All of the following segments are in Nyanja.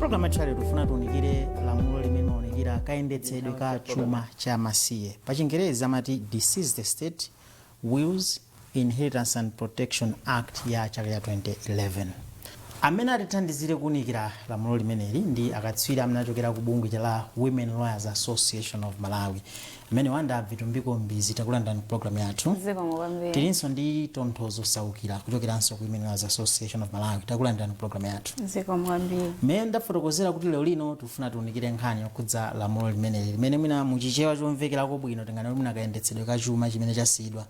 Programu yathu lero tifuna tiunikire lamulo limene limaunikira kayendetsedwe ka chuma cha masiye. Pa Chingerezi amati Deceased Estate, Wills, Inheritance and Protection Act ya chaka cha 2011. Amene atithandizire kuunikira lamulo limeneli ndi akatswiri amene achokera ku bungwe la Women Lawyers Association of Malawi, amene wanda Vitumbiko Mbizi. Takulandirani programu yathu. Zikomo kwambiri. Tilinso ndi Tonthozo Saukira kuchokeranso ku Women Lawyers Association of Malawi. Takulandirani programu yathu. Zikomo kwambiri. Mmene ndafotokozera kuti lero lino tifuna tiunikire nkhani yokhudza lamulo limeneli, limene mwina muchichewa chomvekerako bwino tinganene mwina kayendetsedwe ka chuma chimene chasiyidwa,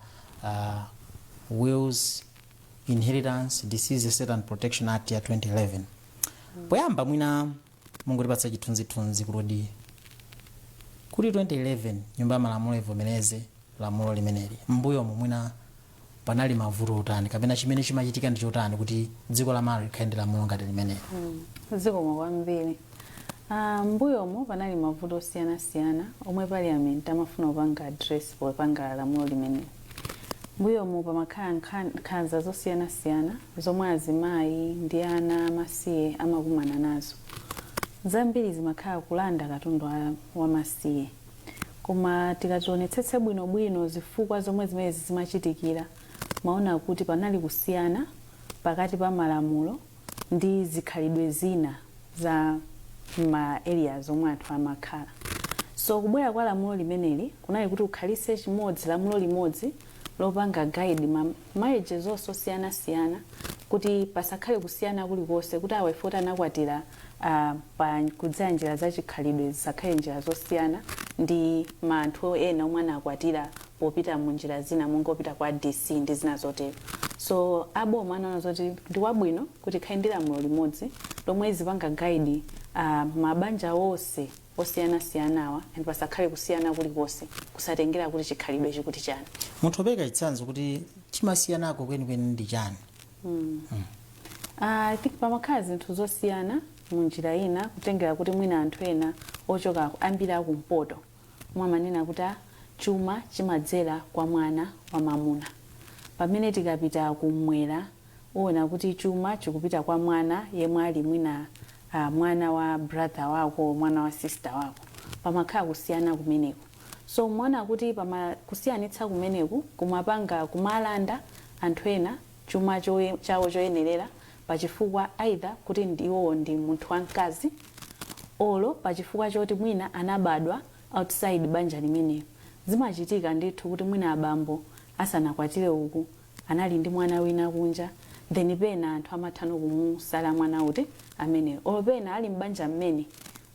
Wills, Inheritance, Deceased Estate and Protection Act ya 2011. Poyamba mwina mungotipatsa chithunzithunzi kuti 2011 nyumba ya malamulo ivomereze lamulo limeneli, mbuyomu mwina panali mavuto otani kapena chimene chimachitika ndi chotani kuti dziko la Malawi likhale ndi lamulo ngati limeneli? Zikomo kwambiri. Mbuyomu panali mavuto osiyanasiyana omwe Parliament amafuna kupanga address popanga lamulo limeneli. Mbuyomu pamakhala nkhanza zosiyanasiyana zomwe azimayi ndi ana amasiye amakumana nazo. Zambiri zimakhala kulanda katundu wamasiye, koma tikationetsetse bwinobwino zifukwa zomwe zimenezi zimachitikira, maona kuti panali kusiyana pakati pa malamulo ndi zikhalidwe zina za ma areas omwe anthu amakhala. So kubwera kwa lamulo limeneli kunali kuti ukhalitse chimodzi, lamulo limodzi lopanga guide ma marriages onse osiyanasiyana, kuti pasakhale kusiyana kulikonse, kuti awa ifoti anakwatira pa kudzera njira zachikhalidwe zisakhale njira zosiyana ndi ma anthu ena omwe anakwatira popita mu njira zina, monga opita kwa DC ndi zina zotero. So aboma anaona zoti ndi wabwino kuti ikhale ndi lamulo limodzi lomwe zipanga guide mabanja onse osiyanasiyanawa and pasakhale kusiyana kulikonse, kusatengera kuti chikhalidwe chikuti chani. Munthu opereka chitsanzo kuti chimasiyanako kwenikweni ndi chani? I think pamakhala zinthu zosiyana munjira ina, kutengera kuti mwina anthu ena ochoka ambiri akumpoto mwamanena kuti chuma chimadzera kwa mwana wa mamuna, pamene tikapita kumwera uwona kuti chuma chikupita kwa mwana yemwe ali mwina mwana wa brother wako, mwana wa sister wako. Pamakhala kusiyana kumeneko. So mwana kuti pama kusiyanitsa kumeneku kumapanga kumalanda anthu ena chuma chawo choyenerera, pachifukwa either kuti ndiwowo ndi munthu wamkazi olo pachifukwa choti mwina anabadwa outside banja limenelo. Zimachitika ndithu kuti mwina abambo asanakwatire uku anali ndi mwana wina kunja, then pena anthu amathano kumusala mwana uti ameneyo, olo pena ali m'banja mmene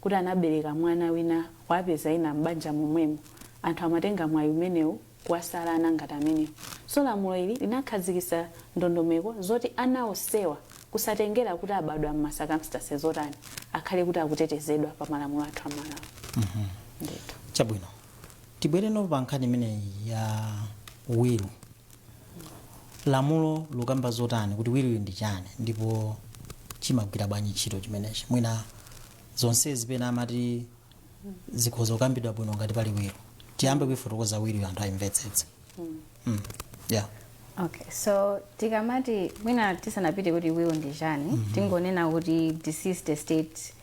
kuti anabereka mwana wina, wapeza ina m'banja momwemo, anthu amatenga mwayi umenewu kuwasala ana ngati amenewo. So lamulo ili linakhazikitsa ndondomeko zoti ana onsewa, kusatengera kuti abadwa m'ma circumstances zotani, akhale kuti akutetezedwa pa malamulo athu amalawi ndithu. Chabwino, tibwereno pa nkhani imeneyi ya will. Lamulo lukamba zotani, kuti will ndi chani ndipo chimagwira bwanji ntchito chimenechi? Mwina zonsezi pena amati zikhoza kukambidwa bwino ngati pali will. Tiyambe kuifotokoza will, anthu ayimvetsetse. Yeah. Okay, so tikamati, mwina tisanapite kuti will ndi chani, tingonena kuti deceased estate,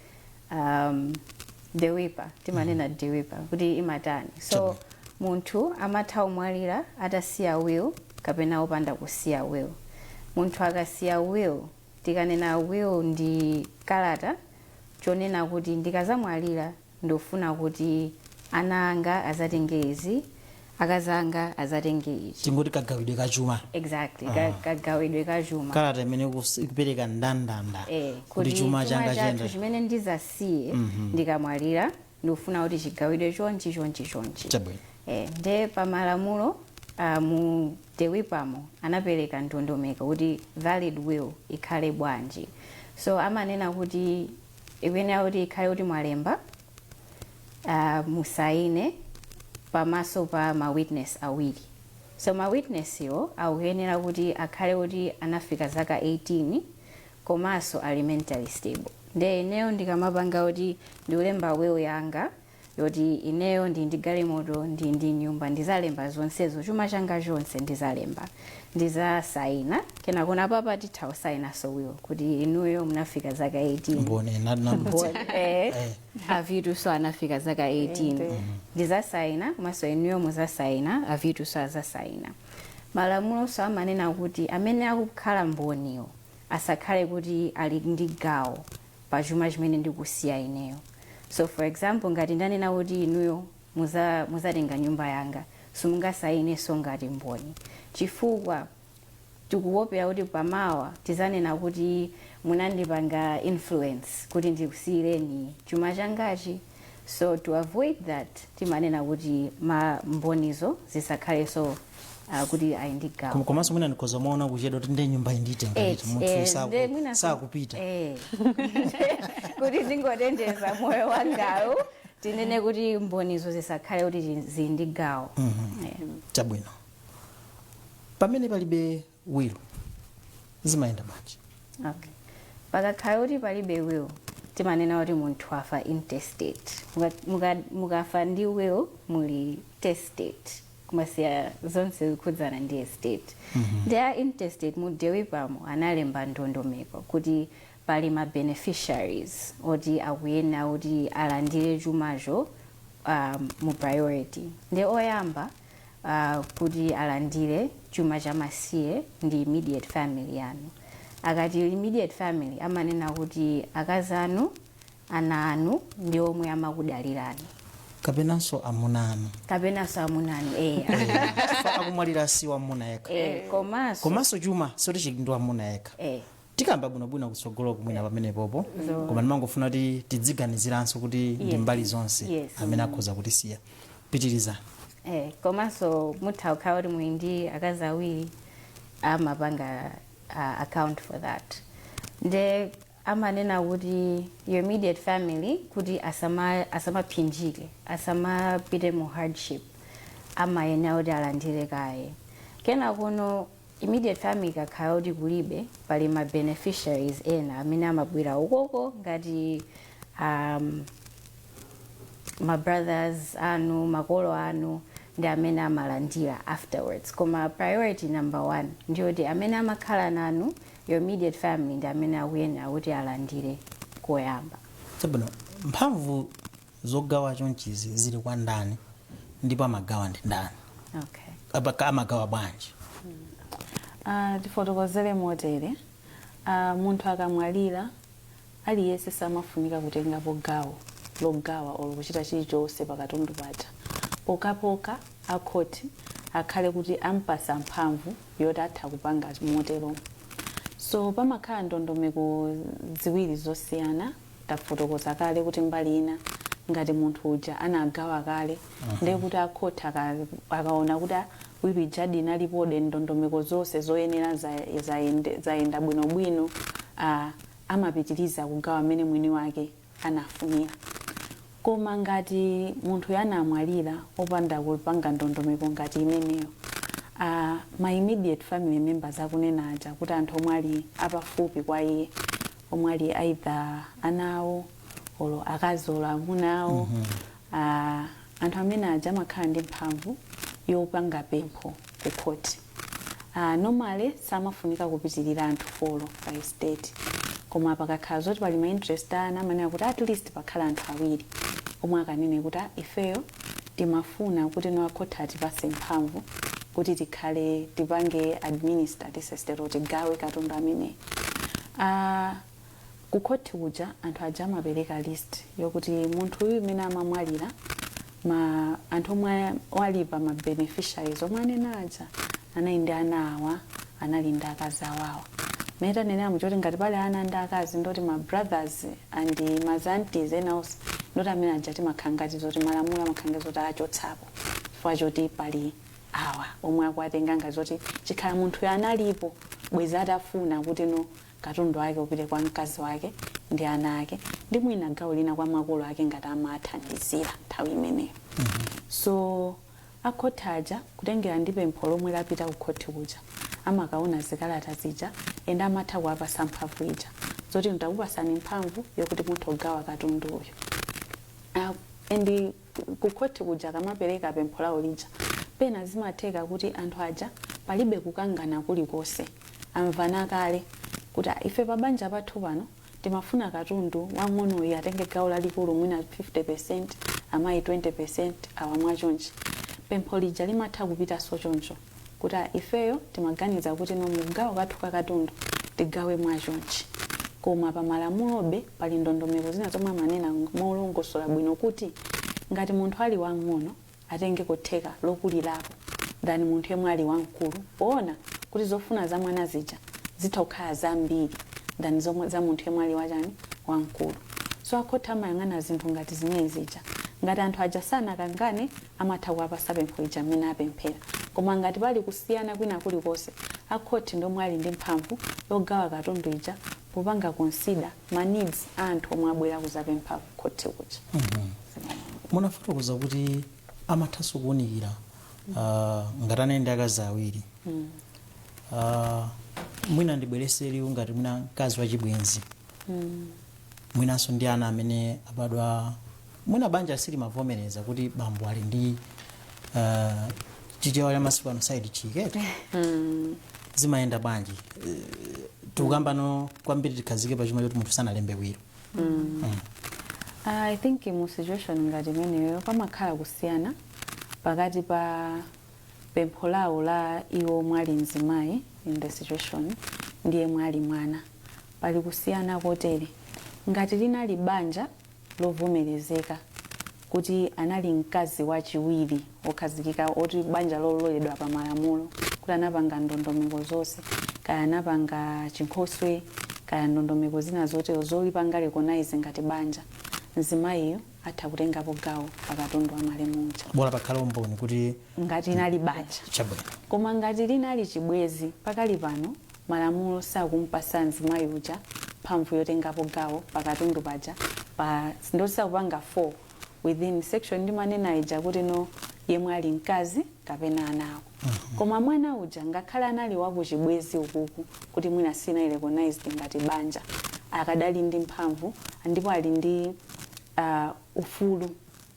DEWEPA, timanena DEWEPA kuti imatani? So munthu amatha kumwalira atasiya will kapena opanda kusiya will. Munthu akasiya will, tikanena will ndi kalata chonena kuti ndikazamwalira ndofuna kuti ana anga azatenge izi, akazi anga azatenge ichi. Tingoti kagawidwe kachuma. Exactly, kagawidwe kachuma. Kalata imene ikupereka ndandanda kuti chuma changa chathu chiyenda chimene ndizasiye ndikamwalira, ndikufuna kuti chigawidwe chonchi, chonchi, chonchi. Nde pamalamulo mu DEWEPAmo anapereka ndondomeko kuti valid will ikhale bwanji. So amanena kuti ikuyenera kuti ikhale kuti mwalemba, musaine pamaso pa ma witness awiri. So ma witness iwo akuyenera kuti akhale kuti anafika zaka 18 komanso ali mentally stable. Nde ineyo ndikamapanga kuti ndikulemba will yanga, Yoti ineyo ndi galimoto, ndi nyumba, ndizalemba zonsezo, chuma changa chonse ndizalemba, ndizasayina. Kenakona papa titha kusayinaso will kuti inuyo munafika zaka 18. Mboni nadutsa. Avitu so anafika zaka 18, ndizasayina, komanso inuyo muzasayina, avitu so azasayina. Malamulo so amanena kuti amene akukhala mboniyo asakhale kuti ali ndi gawo pa chuma chimene ndikusiya ineyo. So for example, ngati ndanena kuti inuyo muzatenga nyumba yanga, simungasayinenso ngati mboni, chifukwa tikuwopera kuti pamawa tizanena kuti munandipanga influence kuti ndikusiyireni chuma changachi. So to avoid that, timanena kuti ma mbonizo zisakhalenso kuti ali ndi gawo. Komanso mwina ndikhoza maona kuchedwa kuti nde nyumba inditenga ndithu, munthu Nde mwina sakupita. Kuti ndingotendeza moyo wangawo, tinene kuti mbonizo zisakhale kuti zili ndi gawo. Chabwino, pamene palibe will zimayenda bwanji? Okay, pakakhala kuti palibe will, timanena kuti munthu afa intestate. Mukafa ndi will, muli testate, kumasiya zonse zikhudzana ndi estate. Ndi a intestate, mu DEWIPA-mo analemba ndondomeko kuti pali ma beneficiaries oti akuyenera kuti alandire chumacho mu priority. Ndi oyamba kuti alandire chuma chamasiye ndi immediate family yanu. Akati immediate family, amanena kuti akazi anu, ana anu ndi omwe amakudalirani. Kapenanso amuna anu. Kapenanso amuna anu, eya. Chifukwa akumwalira si wamuna yekha. Komanso Komanso chuma soti chili ndi wamuna yekha. Tikamba bwinobwino kutsogolo kumwina pamenepopo, koma ndimangofuna kuti tidziganiziranso kuti ndi mbali zonse amene akhoza kutisiya. Pitirizani. Komanso mutha kukhala kuti muli ndi akazi awiri, amapanga account for that. Nde amanena kuti your immediate family, kuti asamaphinjike, asamapite mu hardship, amayenera kuti alandire kaye. Kena kuno immediate family kakhala kuti kulibe, pali ma beneficiaries ena amene amabwera ukoko ngati ma brothers anu, makolo anu, ndi amene amalandira afterwards. Koma priority number one ndiyoti amene amakhala nanu, your immediate family, ndi amene akuyenera kuti alandire koyamba. Chabwino, mphamvu zogawa chonchizi zili kwa ndani, ndipo amagawa ndi ndani? Amagawa bwanji? Tifotokozere motere. Munthu akamwalira, aliyense samafunika kutengapo gawo logawa olo kuchita chilichonse pakatundu paja, pokapoka akhoti akhale kuti ampasa mphamvu yoti atha kupanga motero. So pamakhala ndondomeko ziwiri zosiyana. Tafotokoza kale kuti mbali ina, ngati munthu uja anagawa kale, ndiye kuti akhoti akaona kuti will ija inalipode, ndondomeko zonse zoyenera zayenda bwinobwino, amapitiriza kugawa amene mwini wake anafunira. Koma ngati munthu anamwalira opanda kupanga ndondomeko ngati imeneyo, ma immediate family members akunena aja kuti anthu omwe ali apafupi kwa iye, omwe ali either ana awo olo akazi olo amuna awo, anthu amene aja amakhala ndi mphamvu yopanga pempho ku khoti. Normally samafunika kupitirira anthu 4 pa estate, koma pakakhala zoti pali ma interest ana, amanena kuti at least pakhala anthu awiri omwe akanene kuti, "Ah, ifeyo timafuna kuti no akhoti atipase mphamvu kuti tikhale tipange administer this estate, tigawe katundu ameneyi." Kukhoti kuja anthu aja amapereka list yokuti munthu uyu imene amamwalira, ma anthu omwe ali pa ma beneficiaries omwe anena aja anali ndi ana awa, anali ndi akazi awawa. Mene tanenera muchoti ngati pali ana ndi akazi, ndoti ma brothers and ma aunties ena onse, ndoti amene aja timakhala ngati zoti malamulo amakhala ngati zoti achotsapo, chifukwa choti pali awa omwe akuwatenga ngati zoti chikhala munthuyo analipo, bwezi atafuna kuti no katundu wake upite kwa mkazi wake ndi ana ake, ndi mwina gawo lina kwa makolo ake ngati amathandizira nthawi imeneyo. So akhoti aja, kutengera ndi pempho lomwe lapita ku khoti kuja, amakaona zikalata zija ende amatha kuwapasa mphamvu ija zoti ndakupasani mphamvu yokuti mutha kugawa katundu uyu. And kukhoti kuja kamapereka pempho lawo lija, pena zimatheka kuti anthu aja palibe kukangana kulikonse, amvana kale kuti, "Ah, ife pa banja pathu pano timafuna katundu wang'onoyi atenge gawo lalikulu, mwina 50, amayi 20, awa mwachonchi." Pempho lija limatha kupitanso choncho kuti, "Ah, ifeyo timaganiza kuti no, mugawo kathu ka katundu tigawe mwachonchi." Koma pa malamulobe pali ndondomeko zina zomwe amanena molongosola bwino kuti ngati munthu ali wang'ono atenge kutheka lokulirapo than munthu yemwe ali wamkulu, poona kuti zofuna za mwana zija zitha kukhala zambiri than zomwe za munthu yemwe ali wachani, wamkulu. So akhoti amayang'ana zinthu ngati zimene zija. Ngati anthu aja sanakangane, amatha kuwapasa pempho lija mmene apemphera. Koma ngati pali kusiyana kwina kulikonse, akhoti ndomwe ali ndi mphamvu yogawa katundu ija popanga consider ma needs a anthu omwe abwera kuzapempha kukhoti kuja. Munafotokoza kuti amathanso kuwunikira ngati anali ndi akazi awiri. Mwina ndibwerese liwu ngati mwina mkazi wachibwenzi, mwinanso ndi ana amene abadwa, mwina banja silimavomereza kuti bambo ali ndi Chichewa cha masiku ano, side chick, eti? Zimayenda bwanji? Tikukambano kwambiri, tikhazike pa chuma choti munthu sanalembe will. I think mu situation ngati imeneyo pamakhala kusiyana pakati pa pempho lawo la iwo omwe ali mzimayi in the situation ndi yemwe ali mwana. Pali kusiyana kotere: ngati linali banja lovomerezeka kuti anali mkazi wachiwiri wokhazikika, oti banja lololedwa pa malamulo, kuti anapanga ndondomeko zonse, kaya anapanga chinkhoswe, kaya ndondomeko zina zotero zolipanga recognize ngati banja, mzimayiyo atha kutengapo gawo pakatundu wa malemu uja. Bola pakhale umboni kuti ngati inali banja. Chabwino. Koma ngati linali chibwezi, pakali pano malamulo sakumpasa mzimayi uja mphamvu yotengapo gawo pakatundu paja pa ndosakupanga 4 within section ndimanena ija kuti no, yemwe ali mkazi kapena anawo. Koma mwana uja, ngakhale anali wakuchibwezi ukuku, kuti mwina sina recognized ngati banja, akadali ndi mphamvu ndipo ali ndi ufulu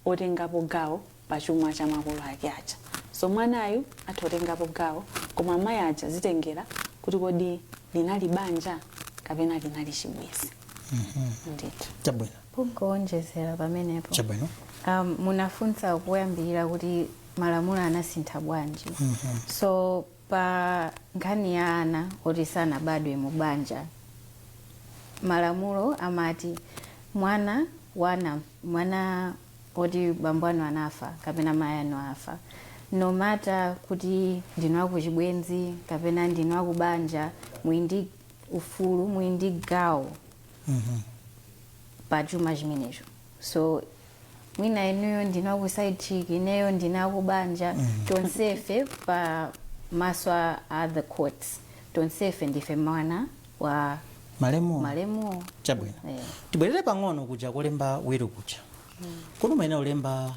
otengapo gawo pa chuma cha makolo ake aja. So mwanayu atha kutengapo gawo, koma amayi aja zitengera kuti kodi linali banja kapena linali chibwezi ndithu. Chabwino. Kungoonjezera pamenepo. Chabwino. Munafunsa kuyambirira kuti malamulo anasintha bwanji. So pa nkhani ya ana oti sanabadwe mu banja, malamulo amati mwana wana, mwana oti bambo anu anafa kapena mayi anu afa, no matter kuti ndinu akuchibwenzi kapena ndinu akubanja, muli ndi ufulu, muli ndi gawo pa chuma chimenecho. So mwina inuyo ndinu aku side chick, ineyo ndine akubanja, tonsefe pa maso a the courts, tonsefe ndife mwana wa malemu. Malemu. Chabwino. Eh. Tibwerere pang'ono kuja kulemba will kuja. Kodi umayenera kulemba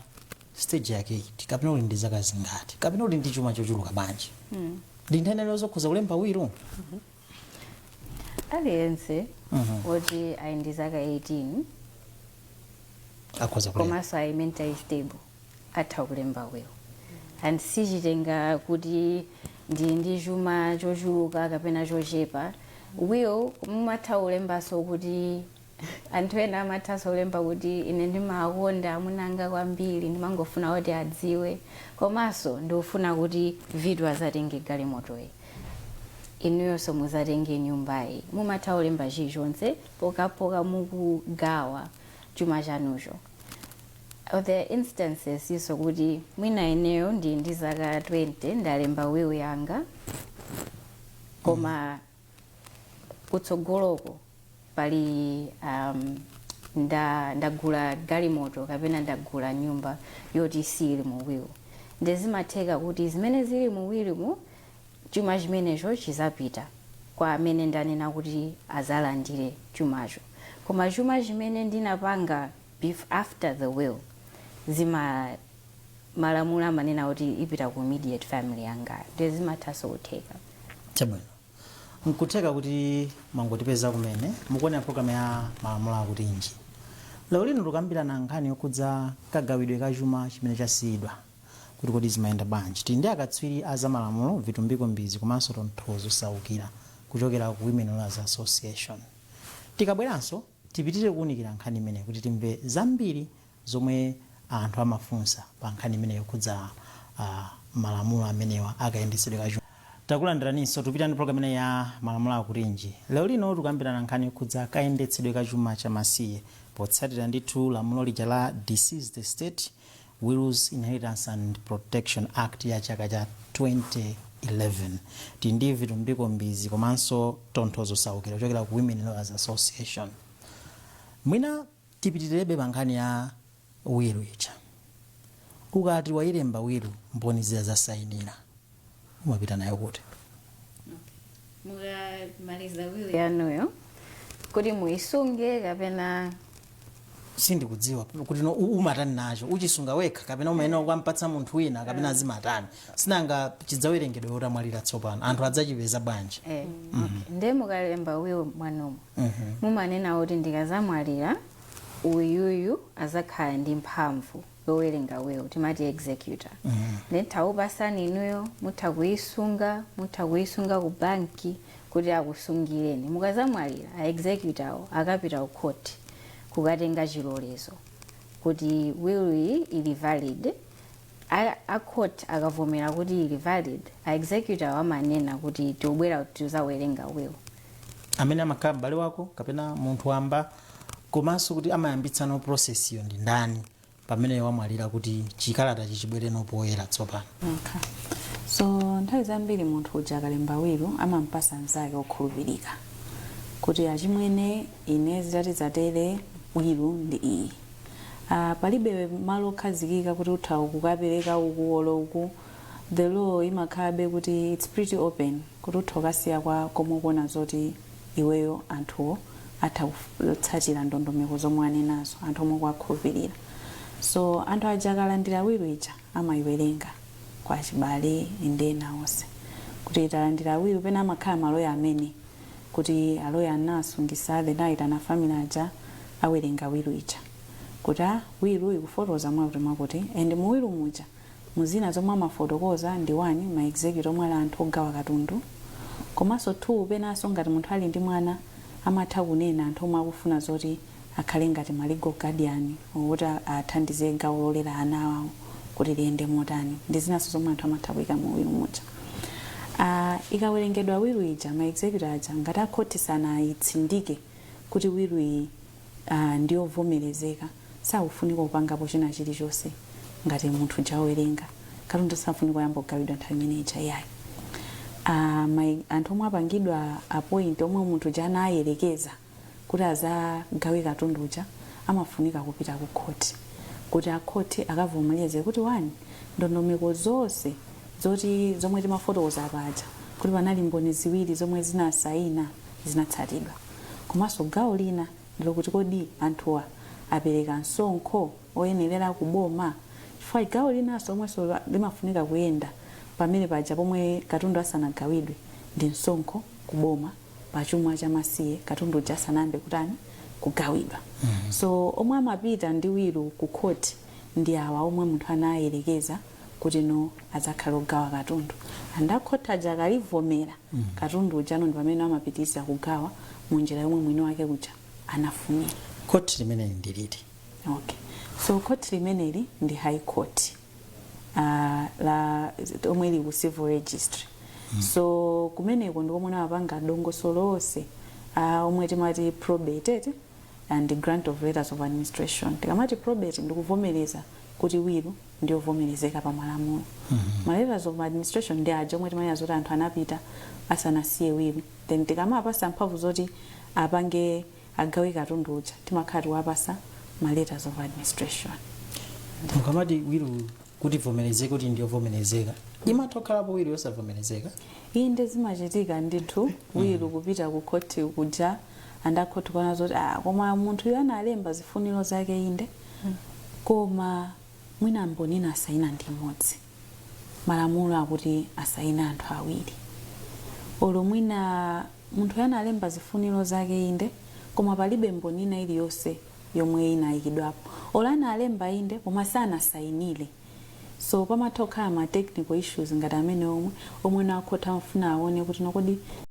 stage yake iti, kapena uli ndi zaka zingati, kapena uli ndi chuma chochuluka bwanji? Ndi nthenero zokhuza kulemba will? Aliyense woti ali ndi zaka 18 akhoza kulemba, komanso ali mentally stable, atha kulemba will. And sichitenga kuti ndi chuma chochuluka kapena chochepa. Will mumatha kulembanso kuti, anthu ena amathanso kulemba kuti, "Ine ndimakonda amunanga kwambiri, ndimangofuna kuti adziwe, komanso ndikufuna kuti Vitu azatenge galimotoyi, inuyonso muzatenge nyumbayi." Mumatha kulemba chilichonse pokapoka mukugawa chuma chanucho. There are instances iso kuti mwina ineyo ndi zaka 20, ndalemba will yanga, koma kutsogoloko pali ndagula galimoto kapena ndagula nyumba yoti sili mu will. Ndizimatheka kuti zimene zili mu will mu, chuma chimenecho chizapita kwa amene ndanena kuti azalandire chumacho, koma chuma chimene ndinapanga after the will, zima malamulo amanena kuti ipita ku immediate family yangayo. Ndiye zimathanso kutheka. Chabwino. Nkutheka kuti mwangotipeza kumene, mukuonera program ya Malamulo Akutinji. Lero lino tikambirana nkhani yokhudza kagawidwe ka chuma chimene chasiyidwa, kuti kodi zimayenda bwanji. Tili ndi akatswiri a zamalamulo, Vitumbiko Mbizi komanso Tonthozo Saukira, kuchokera ku Women Lawyers Association. Tikabweranso tipitire kuwunikira nkhani imeneyi kuti timve zambiri zomwe anthu amafunsa pa nkhani imene yokhudza malamulo amenewa akayendetsedwe ka chuma. Takulandiraninso. Tupita ndi program imene ya Malamulo Akutinji. Lero lino tikambirana nkhani yokhudza kayendetsedwe ka chuma cha masiye, potsatira ndithu lamulo lija la Deceased Estate, Wills, Inheritance and Protection Act ya chaka cha 2011. Tili ndi Vitumbiko Mbizi komanso Tonthozo Saukira kuchokera ku Women Lawyers Association. Mwina tipitirebe pa nkhani ya will ija. Ukati wayilemba will, mboni zija zasayinira, umapita nayo kuti? Mukamaliza will yanuyo, kuti muyisunge kapena? Sindikudziwa kuti no umatani nacho. Uchisunga wekha kapena umayenera kukampatsa munthu wina kapena zimatani? Sinanga chidzawerengedwe utamwalira tsopano, anthu adzachipeza bwanji? Okay. Nde mukalemba will mwanumo, mumanena kuti ndikazamwalira, uyuyu azakhala ndi mphamvu yowerenga will, timati executor. Then tawupasani inuyo, mutha kuyisunga, mutha kuyisunga ku banki kuti akusungireni. Mukazamwalira, a executor awo akapita ku court kukatenga chilolezo kuti will iyi ili valid. A court akavomera kuti ili valid, a executor awo amanena kuti tikubwera kuti tizawerenga will. Amene amakhala m'bale wako kapena munthu wamba, komanso kuti amayambitsano process iyo ndi ndani pamene wamwalira, kuti chikalata chichibwere poyera tsopano? Okay. So nthawi zambiri munthu uja akalemba will amampasa mnzake okhulupirika kuti, "Achimwene, ine zitati zatere, will ndi iyi." Palibe malo okhazikika kuti utha kukapereka uku olo uku. The law imakhalabe kuti it's pretty open, kuti utha kukasiya kwa komwe ukuona zoti iweyo anthuwo atha kutsatira ndondomeko zomwe anenazo, anthu omwe kuwakhulupirira. So anthu aja akalandira will ija amayiwerenga kwa achibale ndi ena onse kuti talandira will. Pena amakhala maloya amene kuti aloya anasungisa, then ayitana family aja, awerenga will ija kuti a will ikufotokoza mwakuti mwakuti. And mu will muja, muzina zomwe amafotokoza ndi 1, ma executor omwe ali anthu ogawa katundu, komanso 2, penanso ngati munthu ali ndi mwana amatha kunena anthu omwe akufuna zoti akhale ngati ma legal guardian okuti athandize gawo lolera ana awo kuti liyende motani, ndi zinanso zomwe anthu amatha kuyika mu will muja. Ikawerengedwa will ija, ma executor aja, ngati akhoti sanayitsindike kuti will iyi ndiyovomerezeka, sakufunika kupangapo china chilichonse. Ngati munthu uja wawerenga, katundu safunika kuyamba kugawidwa nthawi imene ija iyayi. Anthu omwe apangidwa appoint, omwe munthu uja anayerekeza kuti azagawe katundu uja, amafunika kupita ku khoti kuti akhoti akavomereze kuti, one, ndondomeko zonse zoti zomwe timafotokoza paja kuti panali mboni ziwiri zomwe zinasayina zinatsatidwa, komanso gawo lina ndilokuti kodi anthuwa apereka msonkho oyenerera kuboma, chifukwa gawo linanso omwenso limafunika kuyenda pamene paja pomwe katundu asanagawidwe ndi msonkho kuboma pachuma chamasiye, katundu uja asanayambe kutani, kugawidwa. So omwe amapita ndi will ku court ndi awa omwe munthu anayerekeza kuti no, adzakhala ogawa katundu, and akhoti aja akalivomera, katundu ujano ndi pamene amapitiriza kugawa munjira yomwe mwini wake kuja anafunira. Khoti limeneli ndi liti? Okay, so khoti limeneli ndi High Court la omwe ili ku Civil Registry. So kumeneko ndi komwe amapanga dongosolo lonse omwe timati probate ete and grant of letters of administration. Tikamati probate, ndikuvomereza kuti will ndiyovomerezeka pa malamulo. Ma letters of administration ndi aja omwe timanena zoti anthu anapita asanasiye will, then tikamapasa mphamvu zoti apange agawe katundu uja, timakhala tiwapasa ma letters of administration. Mukamati will kuti vomerezeke, kuti ndiyovomerezeka, imatha kukhalapo will yosavomerezeka? Inde, zimachitika ndithu. Will kupita ku khoti kuja and akhoti kuona zoti, ah, koma munthu uyu analemba zifuniro zake, inde, koma mwina mboni ina asayina ndi imodzi, malamulo akuti asayina anthu awiri. Olo mwina munthu uyu analemba zifuniro zake, inde, koma palibe mboni ina iliyonse. yomwe inayikidwapo. Olo analemba inde, koma sanasayinire. So pamatha kukhala ma technical issues ngati amene omwe nakhotha amafuna aone kuti nokodi.